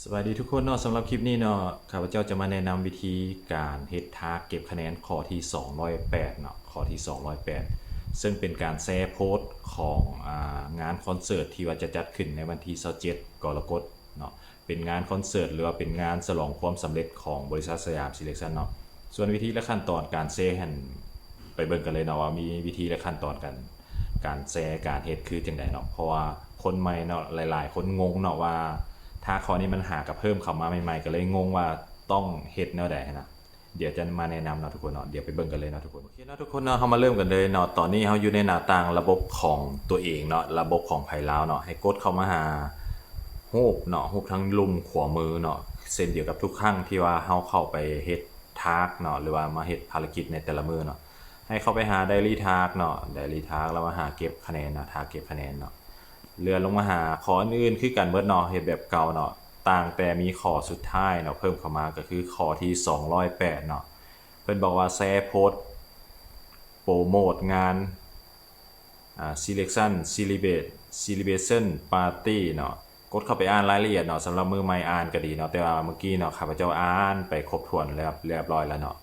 ສະບາຍດີທຸກຄົນເນາະ, ສຳລັບຄລິບນີ້ເນາະ ຂ້າພະເຈົ້າຈະມາແນະນຳວິທີການເຮັດທາກເກັບຄະແນນຂໍ້ທີສອງຮ້ອຍແປດເນາະ, ຂໍ້ທີສອງຮ້ອຍແປດ ເຊິ່ງເປັນການແຊໂພສຂອງ ອາ ງານຄອນເສີດທີ່ວ່າຈະຈັດຂຶ້ນໃນວັນທີຊາວເຈັດກໍລະກົດເນາະ, ເປັນງານຄອນເສີດ ຫຼືວ່າເປັນງານສະຫຼອງຄວາມສຳເລັດຂອງບໍລິສັດສະຫຍາມຊີເລັກຊັນເນາະ. ສ່ວນວິທີ ແລະ ຂັ້ນຕອນການແຊຫັ້ນ ໄປເບິ່ງກັນເລີຍເນາະ ວ່າມີວິທີ ແລະ ຂັ້ນຕອນການ ການແຊ ການເຮັດຄືຈັ່ງໃດເນາະ, ເພາະວ່າຄົນໃໝ່ເນາະ ຫຼາຍໆຄົນງົງເນາະວ່າ ທາກຂໍ້ນີ້ມັນຫາກະເພີ່ມເຂົ້າມາໃໝ່ໆ ກໍເລີຍງົງວ່າຕ້ອງເຮັດແນວໃດຫັ້ນນະ. ດຽວຈະມາແນະນຳເນາະທຸກຄົນເນາະ, ດຽວໄປເບິ່ງກັນເລີຍເນາະທຸກຄົນ. ໂອເຄເນາະທຸກຄົນເນາະ, ເຮົາມາເລີ່ມກັນເລີຍເນາະ. ຕອນນີ້ເຮົາຢູ່ໃນໜ້າຕ່າງລະບົບຂອງຕົວເອງເນາະ, ລະບົບຂອງໃຜລາວເນາະ, ໃຫ້ກົດເຂົ້າມາຫາຮູບເນາະ, ຮູບທາງລຸ່ມຂວາມືເນາະ, ເຊັ່ນດຽວກັບທຸກຄັ້ງທີ່ວ່າເຮົາເຂົ້າໄປເຮັດ ທາກເນາະ ຫຼືວ່າມາເຮັດພາລະກິດໃນແຕ່ລະມື້ເນາະ, ໃຫ້ເຂົ້າໄປຫາໄດຣີທາກເນາະ, ໄດຣີທາກ ແລ້ວມາຫາເກັບຄະແນນເນາະ, ທາກເກັບຄະແນນເນາະ. ເລື່ອນລົງມາຫາຂໍ້ອື່ນໆຄືກັນເບິດເນາະ, ເຮັດແບບເກົ່າເນາະ, ຕ່າງແຕ່ມີຂໍ້ສຸດທ້າຍເນາະ ເພີ່ມເຂົ້າມາ ກໍຄືຂໍ້ທີສອງຮ້ອຍແປດເນາະ. ເພິ່ນບອກວ່າແຊໂພສໂປຣໂມດງານ ອ່າ selection celebra- celebration party ເນາະ, ກົດເຂົ້າໄປອ່ານລາຍລະອຽດເນາະ. ສຳລັບມືໃໝ່ອ່ານກໍດີເນາະ, ແຕ່ວ່າເມື່ອກີ້ເນາະ ຂ້າພະເຈົ້າອ່ານໄປຄົບຖ້ວນແລ້ວ ຮຽບຮ້ອຍແລ້ວເນາະ.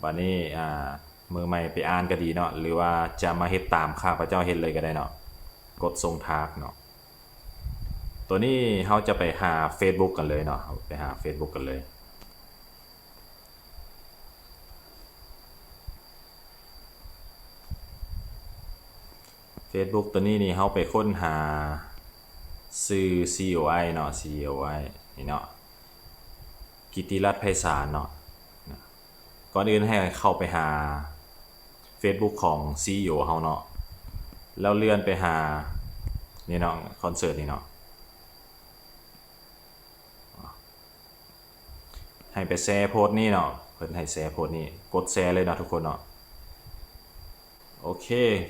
ບາດນີ້ ອ່າ ມືໃໝ່ໄປອ່ານກໍດີເນາະ ຫຼືວ່າຈະມາເຮັດຕາມຂ້າພະເຈົ້າເຮັດເລີຍກໍໄດ້ເນາະ, ກົດສົ່ງທາກເນາະ. ໂຕນີ້ເຮົາຈະໄປຫາເຟສບຸກກັນເລີຍເນາະ, ໄປຫາເຟສບຸກກັນເລີຍ. ເຟສບຸກໂຕນີ້ນີ້ ເຮົາໄປຄົ້ນຫາຊື່ ຊີອີໂອ ເນາະ, ຊີອີໂອ ນີ້ເນາະ, ກິດຕິລັດ ໄພສານເນາະ. ກ່ອນອື່ນໃຫ້ເຂົ້າໄປຫາເຟສບຸກຂອງຊີອີໂອເຮົາເນາະ, ແລ້ວເລື່ອນໄປຫາ ນີ້ເນາະ, ຄອນເສີດນີ້ເນາະ. ໃຫ້ໄປແຊໂພສນີ້ເນາະ, ເພິ່ນໃຫ້ແຊໂພສນີ້, ກົດແຊເລີຍເນາະທຸກຄົນເນາະ. ໂອເຄ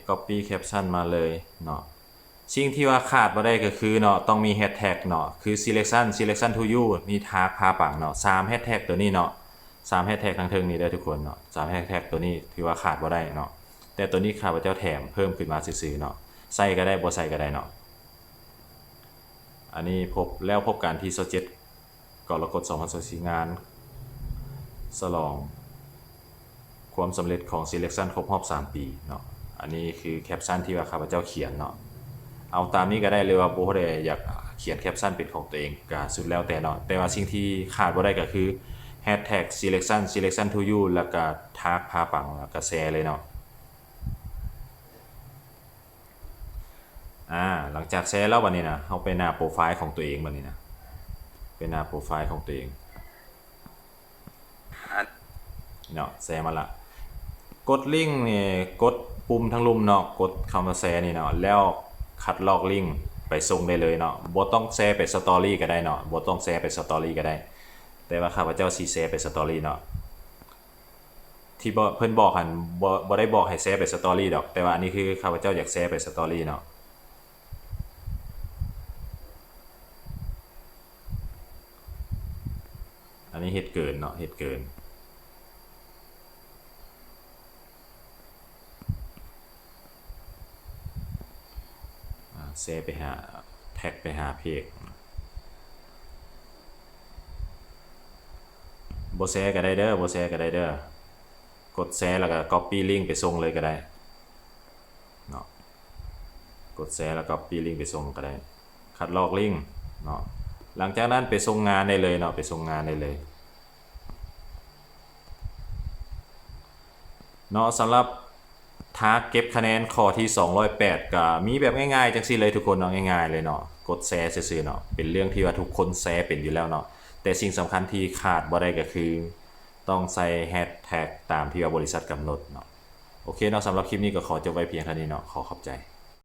ກັອບປີ້ແຄັບຊັນມາເລີຍເນາະ. ສິ່ງທີ່ວ່າຂາດບໍ່ໄດ້ກໍຄືເນາະ, ຕ້ອງມີແຮັດແທັກເນາະ, ຄື selection selection to you ມີທາກພາປັງເນາະ, ສາມແຮັດແທັກໂຕນີ້ເນາະ, ສາມແຮັດແທັກທາງເທິງນີ້ເດີທຸກຄົນເນາະ, ສາມແຮັດແທັກໂຕນີ້ຖືວ່າຂາດບໍ່ໄດ້ເນາະ. ແຕ່ໂຕນີ້ຂ້າພະເຈົ້າແຖມເພີ່ມຂຶ້ນມາຊື່ໆເນາະ, ໃສ່ກໍໄດ້ ບໍ່ໃສ່ກໍໄດ້ເນາະ. ອັນນີ້ພົບ ແລ້ວພົບກັນທີຊາວເຈັດ ກໍລະກົດ ສອງພັນຊາວສີ່ ງານສະຫຼອງຄວາມສຳເລັດຂອງ selection ຄົບຮອບສາມປີເນາະ. ອັນນີ້ຄືແຄັບຊັນທີ່ວ່າຂ້າພະເຈົ້າຂຽນເນາະ, ເອົາຕາມນີ້ກໍໄດ້ ຫຼືວ່າຜູ້ໃດຢາກຂຽນແຄັບຊັນເປັນຂອງຕົວເອງກໍສຸດແລ້ວແຕ່ເນາະ. ແຕ່ວ່າສິ່ງທີ່ຂາດບໍ່ໄດ້ກໍຄື hashtag selection selection to you ແລ້ວກໍທາກພາປັງ ແລ້ວກໍແຊເລີຍເນາະ. ອາ ຫຼັງຈາກແຊແລ້ວ ບັດນີ້ນະ ເຮົາໄປໜ້າໂປຣໄຟລ໌ຂອງຕົວເອງ ບັດນີ້ນະ ໄປໜ້າໂປຣໄຟລ໌ຂອງຕົວເອງເນາະ, ແຊມາລະ ກົດລິ້ງນີ້ ກົດປຸ່ມທາງລຸ່ມເນາະ, ກົດຄຳວ່າແຊນີ້ເນາະ, ແລ້ວຄັດລອກລິ້ງໄປສົ່ງໄດ້ເລີຍເນາະ. ບໍ່ຕ້ອງແຊໄປສະຕໍຣີກໍໄດ້ເນາະ, ບໍ່ຕ້ອງແຊໄປສະຕໍຣີກໍໄດ້, ແຕ່ວ່າຂ້າພະເຈົ້າຊິແຊໄປສະຕໍຣີເນາະ. ທີ່ບໍ່ ເພິ່ນບອກຫັ້ນ ບໍ່ ບໍ່ໄດ້ບອກໃຫ້ແຊໄປສະຕໍຣີດອກ, ແຕ່ວ່າອັນນີ້ຄືຂ້າພະເຈົ້າຢາກແຊໄປສະຕໍຣີເນາະ. ອັນນີ້ເຮັດເກີນເນາະ, ເຮັດເກີນ. ອາ ແຊໄປຫາ ແທັກໄປຫາເພຈ. ບໍ່ແຊກໍໄດ້ເດີ, ບໍ່ແຊກໍໄດ້ເດີ. ກົດແຊແລ້ວກໍກັອບປີ້ລິ້ງໄປສົ່ງເລີຍກໍໄດ້ເນາະ, ກົດແຊແລ້ວກັອບປີ້ລິ້ງໄປສົ່ງກໍໄດ້. ຄັດລອກລິ້ງເນາະ, ຫຼັງຈາກນັ້ນໄປສົ່ງງານໄດ້ເລີຍເນາະ, ໄປສົ່ງງານໄດ້ເລີຍເນາະ. ສຳລັບ ທາກເກັບຄະແນນຂໍ້ທີສອງຮ້ອຍແປດ ກະມີແບບງ່າຍໆ ຈັ່ງຊີ້ເລີຍທຸກຄົນເນາະ, ງ່າຍໆເລີຍເນາະ, ກົດແຊຊື່ໆເນາະ, ເປັນເລື່ອງທີ່ວ່າທຸກຄົນແຊເປັນຢູ່ແລ້ວເນາະ. ແຕ່ສິ່ງສຳຄັນທີ່ຂາດບໍ່ໄດ້ກະຄື ຕ້ອງໃສ່ແຮັດແທັກຕາມທີ່ວ່າບໍລິສັດກຳນົດເນາະ. ໂອເຄເນາະ, ສຳລັບຄລິບນີ້ກໍຂໍຈົບໄວ້ພຽງເທົ່ານີ້ເນາະ, ຂໍຂອບໃຈ.